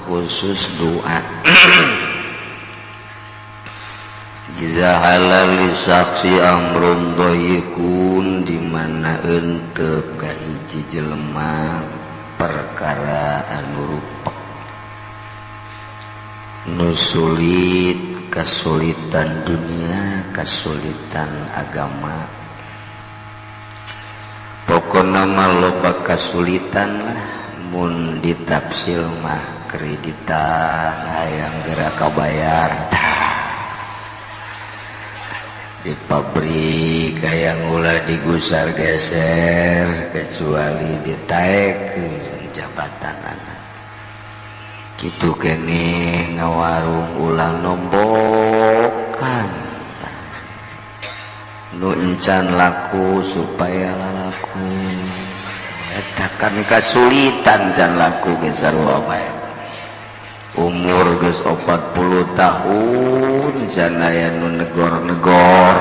Khusus doa. Iza halal saksi amrun dhayiqun, di mana entep ka hiji jelema perkara anu rupek, nu sulit, kesulitan dunia, kesulitan agama, pokokna mah loba kasulitan lah. Mun ditafsil mah kreditan hayang geura kabayar, di pabrik hayang ulah digusar geser kecuali ditaekkeun jabatan anak kitu keneh, ngawarung ulah nombokan, nu encan laku supaya laku. Eta kan kasulitan, can laku ge sarua bae. Umur geus 40 tahun can aya nu negor-negor,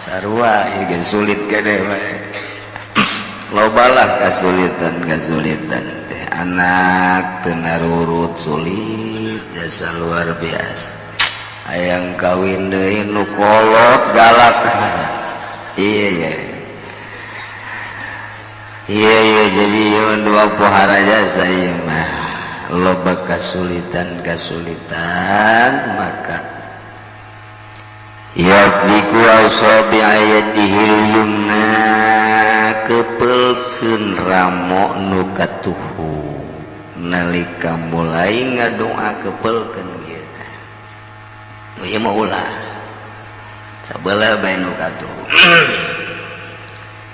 sarua ieu ge sulit keneh bae. Lobalah kasulitan-kasulitan teh, anak teu narurut, sulit jasa luar biasa. Hayang kawin deui, nu kolot galak. Iya iya iya, jadi ieu dua pohara jasa ieu mah, loba kasulitan-kasulitan. Maka yafriku asabi'a yadihil yumna, kepelkeun ramo nu katuhu. Nalika mulai ngadoa, kepelkeun ieu teh. Nu ieu mah ulah, sabelah bae nu katuhu.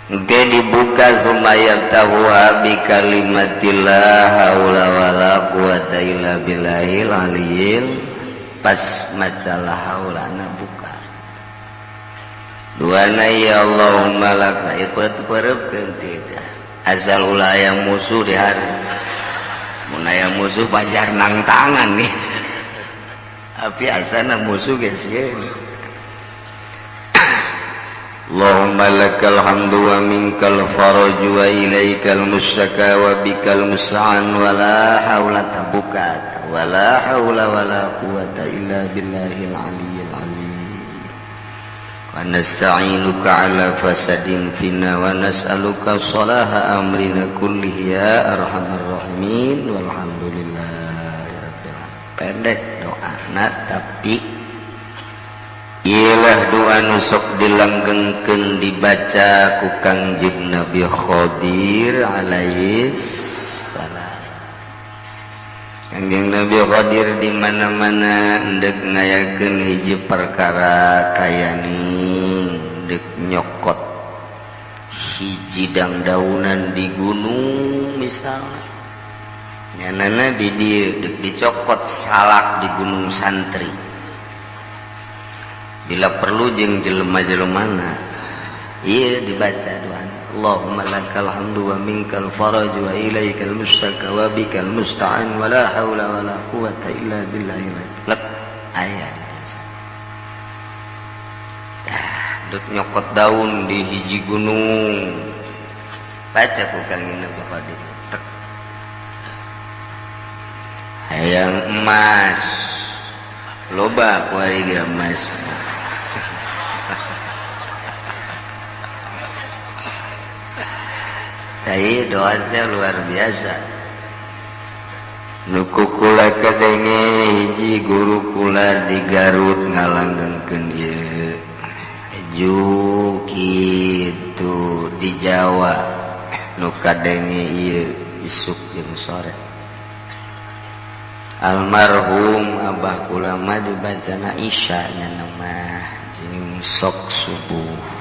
Engke dibuka, summa yaftahuha bi kalimatillah haula wala quwata illa billahil aliyil. Pas maca la haulana, buka duana, ya Allahumma laka itu pereupkeun teh, asal ulah aya musuh di hari. Mun aya musuh pajar nang tangan nih, tapi asana musuh ge sieun. Allahumma lakal hamdu wa minkal faraj wa ilaikal mustaka wa bikal musta'an wa la haula, tabuka wa la haula wa la quwata illa billahil aliyyil azim wa nasta'inuka ala fasadin fina wa nas'aluka salaha amrina kullihi ya arhamar rahimin, walhamdulillahi rabbil alamin. Pendek doana, tapi ialah doa nu sok dilanggengkeun, dibaca ku Kangjeng Nabi Khadir alaihi salam. Kangjeng Nabi Khadir di mana-mana endek ngayakeun hiji perkara, kayani dek nyokot hiji dangdaunan di gunung misalnya, nyanana di dieu dek dicokot salak di Gunung Santri, bila perlu jeung jelema-jelemana, iya dibaca doa, Allahumma lakal hamdu wa minkal faraj wa ilaikal mustaka wa bikal musta'an wa la haula wa la quwata illa billahil lek aya di desa. Dek nyokot daun di hiji gunung, baca ku Kangjeng Nabi Khadir. Tek. Hayang emas loba, kuari ge emas. Tapi doanya luar biasa. Nu ku kula kadenge, hiji guru kula di Garut ngalanggengkeun ieu. Ju kitu di Jawa nu kadenge ieu isuk jeung sore. Almarhum abah kula mah dibacana Isya nya mah jeung sok subuh.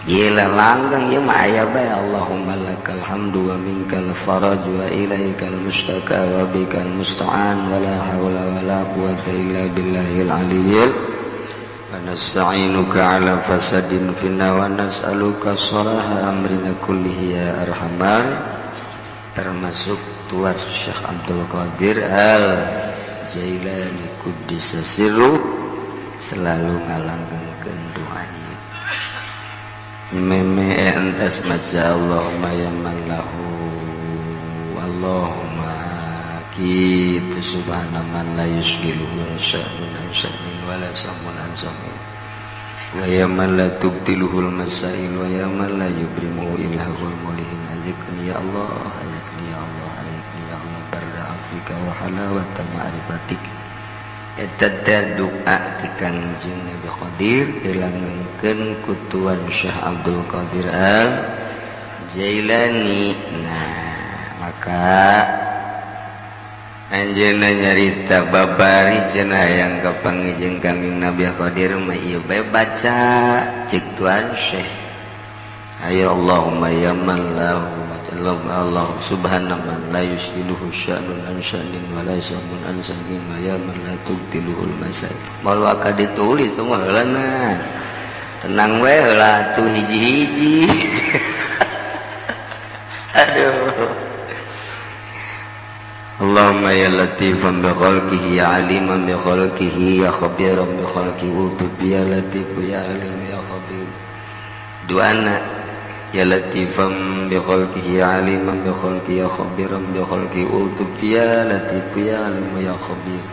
Gila langgeng ieu mah, aya bae, Allahumma lakal hamdu wa minkal faraj wa ilaikal mustaka wa bikal musta'an wa la haula wa la quwata illa billahil aliyyil wa nasta'inuka ala fasadin fina wa nas'aluka salaha amrina kullihi ya arhamar. Termasuk Tuan Syekh Abdul Qadir Al Jailani Quddisa sirruh selalu ngalanggengkeun doa ieu. Meme entas maca Allahumma ya man lahu, Allahumma. Itu subhana man la yusgiluhu sya'nun an sya'nin wa la samun an samun wa ya man la tubtiluhul masail wa ya man la yubrimuhu ilahul mulihin. Azikni ya Allah, azikni ya Allah, azikni ya Allah barda afika wa halawata ma'rifatik. Eta teh doa ti Kangjeng Nabi Khadir dilanggengkeun ku Tuan Syekh Abdul Qadir Al Jailani. Nah, maka anjeunna nyarita babari cenah yang kapanggih jeung Kangjeng Nabi Khadir mah ieu bae baca cek Tuan Syekh. Ayo Allahumma ya man lahu Allah subhana man la yusliluhu sya'nun an sya'nin wa la samun an samin wa ya man la tubtiluhul masail. Malu akan ditulis semua heulana. Tenang we heula tuh hiji-hiji. Aduh. Allahumma ya latifan bi khalqihi ya aliman bi khalqihi ya khabiran bi khalqihi utub ya latif ya alim ya khabir. Duana ya latifan bi khalqihi ya aliman bi khalqihi ya khabiran bi khalqihi utub ya latif ya alim ya khabir.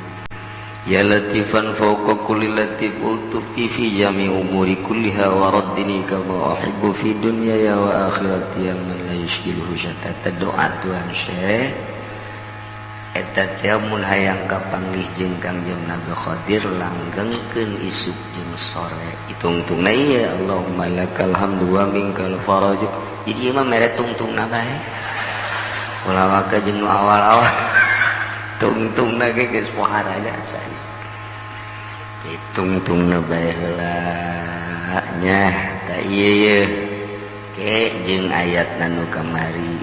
Ya latifan fawqa kulli latif utub fi jami umuri kulliha wa raddini kama uhibbu fi dunya wa akhirati ya man la yushkiluhu syatata. Doa Tuhan Syekh eta teh mun hayang kapanggih jeung Kangjeng Nabi Khadir langgengkeun isuk jeung sore itungtungna ieu Allahumma lakal hamdu wa minkal faraj. Jadi ieu mah mere tungtungna bae ulah waka jeung nu awal-awal tungtungna ge geus pohara jasa tungtungna bae heula nya. Ta ieu ye ke jeung ayatna nu kamari,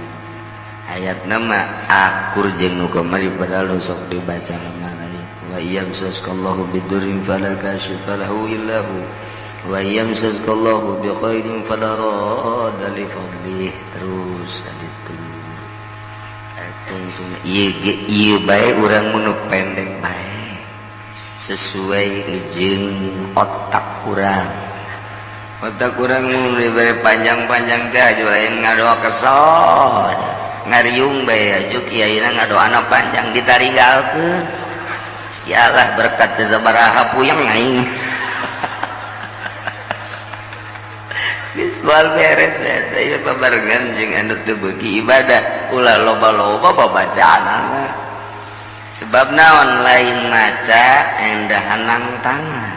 ayat nama akur jeung nu kamari padahal nu sok dibaca mana wa yamsaskallahu bidurrin fala kashifa lahu illa hu wa yamsaskallahu bi khairin fala radda li fadlih. Terus aditu tungtung ieu ge ieu bae urang mun pendek bae sesuai jeung otak urang. Otak urang mun dibere panjang-panjang teh aju lain ngadoa kesel ngariung bae aju kiaina ngadoana panjang ditaringgalkeun sialah berkat teh sabaraha puyeng aing. Geus moal beres eta ieu babarengan jeung anu teu beuki ibadah ulah loba-loba babacaanana sebab naon lain maca endahanang tangan.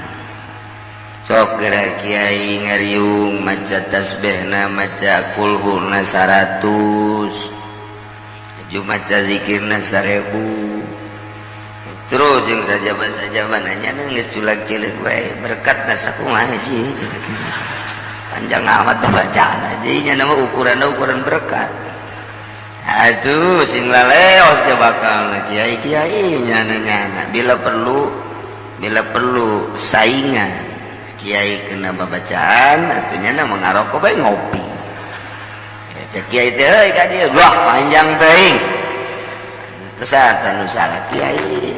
Sok geura kiai ngariung maca tasbihna maca kulhuna 100 ju maca zikirna 1000 terus jeung sajaban-sajaban nya geus culak-cileuk bae berkatna sakumaha sih panjang amat bacaan jadinya nama ukuran berkat. Aduh sing laleos ge bakal kiai-kiai nyana-nyana bila perlu saingan kiai kena babacaan atuh nya nama ngarokok bae ngopi. Cek kiai teh euy ka dieu wah panjang teuing teu saha nu salah kiai.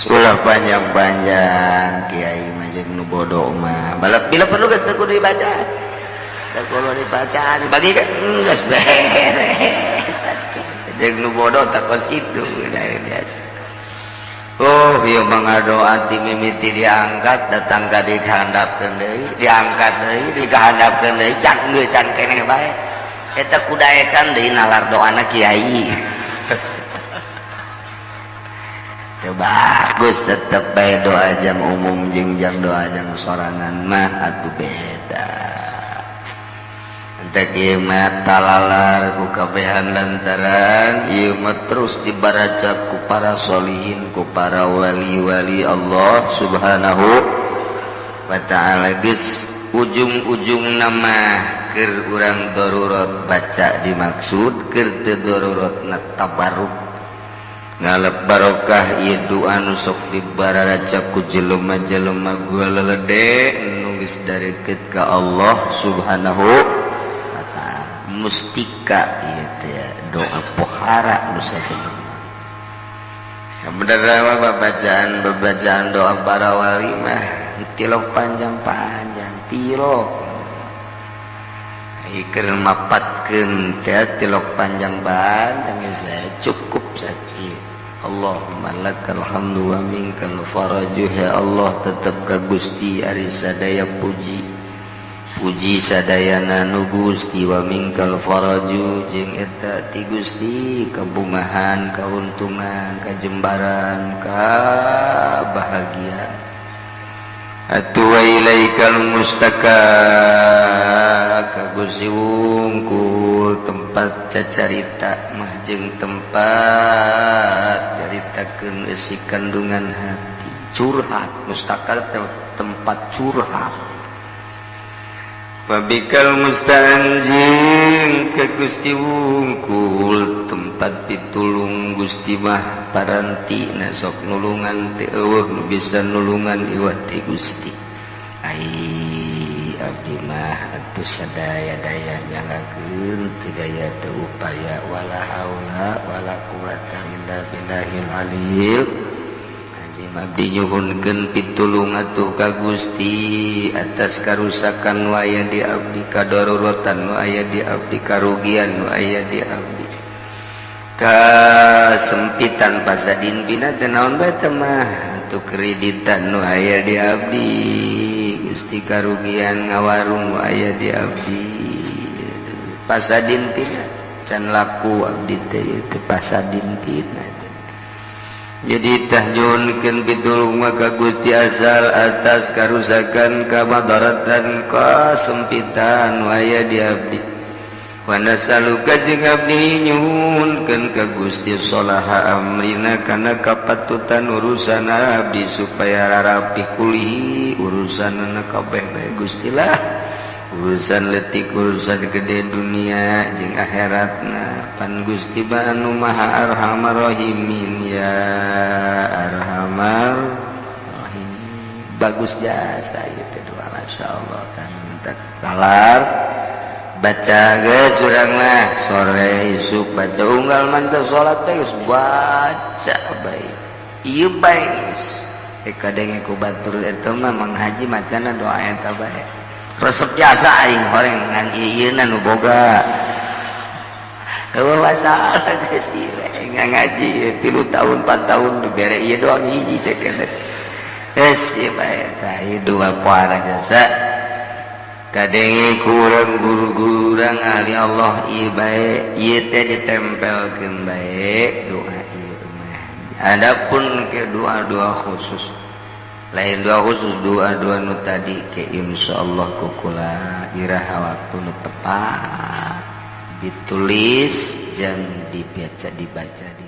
Ulah panjang-panjang kiai mah jeung nu bodoh mah balap bila perlu geus teu kudu dibaca teu kudu dibacaan bagi kan geus beres jeung nu bodoh tak kos kitu biasa. Oh ieu mah ngadoa ti mimiti diangkat datang ka dikahandapkeun deui diangkat deui dikahandapkeun deui cak geusan keneh bae eta kudaekan deui nalar doana kiai. Teu bagus tetep bae doa jam umum jeung jam doa jam sorangan mah atuh beda. Entek ieu mah talalar ku kabehan lantaran ieu mah terus dibaraca ku para solihin ku para wali-wali Allah Subhanahu wa ta'ala. Geus ujung-ujung nama keur urang darurat baca dimaksud keur teu daruratna tabarruk ngalep barokah ieu doa nu sok dibararaca ku jelema-jelema gua lelede nu geus dareket ka Allah Subhanahu wa ta'ala. Mustika ieu teh doa pohara nu sabenerna. Bener babacaan doa para wali mah tilok panjang-panjang tilok. Keur mapatkeun teh tilok panjang panjang saya cukup sakit. Allahumma lakal hamdu wa minkal faraju. Ya Allah, tetep ka Gusti ari sadaya puji, puji sadayana nu Gusti. Wa minkal faraju, jeung eta ti Gusti kabungahan, kauntungan, kajembaran, kabahagiaan. Atuh wa ilaikal mustaka, ka Gusti wungkul tempat cacarita mah jeung tempat caritakeun eusi kandungan hati, curhat. Mustaka tempat curhat. Wabikal musta'an, jeung ka Gusti wungkul tempat pitulung. Gusti mah paranti na sok nulungan, teu euweuh nu bisa nulungan iwat ti Gusti. Ai abdi mah atuh sadaya-daya nyanggakeun, teu daya teu upaya. Wala haula wala quwata illa billahil aliyil azim. Abdi nyuhunkeun pitulung atuh ka Gusti atas karusakan nu aya di abdi, kadaruratan nu aya di abdi, karugian nu aya di abdi, kasempitan pasadin pina teu naon bae teh mah atuh, kreditan nu aya di abdi Gusti, karugian ngawarung nu aya di abdi, pasadin tina can laku abdi teh teh pasadin tina. Jadi tah nyuhunkeun pitulung ka Gusti asal atas karusakan, kamadaratan, kasempitan nu aya di abdi. Wa nasaluka, jeung abdi nyuhunkeun ka Gusti, sholaha amrina, kana kapatutan urusan abdi, supaya rarapi kulihi urusanna kabeh bae Gusti lah, urusan letik, urusan gede, dunia jeung akhiratna. Pan Gusti anu Maha Arhamar Rahimin, ya Arhamar Rahimin. Bagus jasa ieu doa, Masya Allah. Kan talar baca geus urang mah sore isuk baca, unggal mantap salat teh geus baca bae ieu bae geus. Kadenge ku batur eta mah Mang Haji macana doa eta bae resep jasa. Aing horeng ngan ieu nu boga. Eueuh masalah geus ieu ngaji 3 tahun, 4 tahun dibere ieu doang hiji cek geus ieu bae. Tah, ieu dua puara jasa kadenge kurang guru-guru urang ahli Allah ieu bae, ieu teh ditempelkeun bae doa ieu mah. Adapun ke doa-doa khusus lain, doa khusus, doa-doa nu tadi ke insyaallah kukula iraha waktu nu tepat ditulis dan dibaca, dibaca di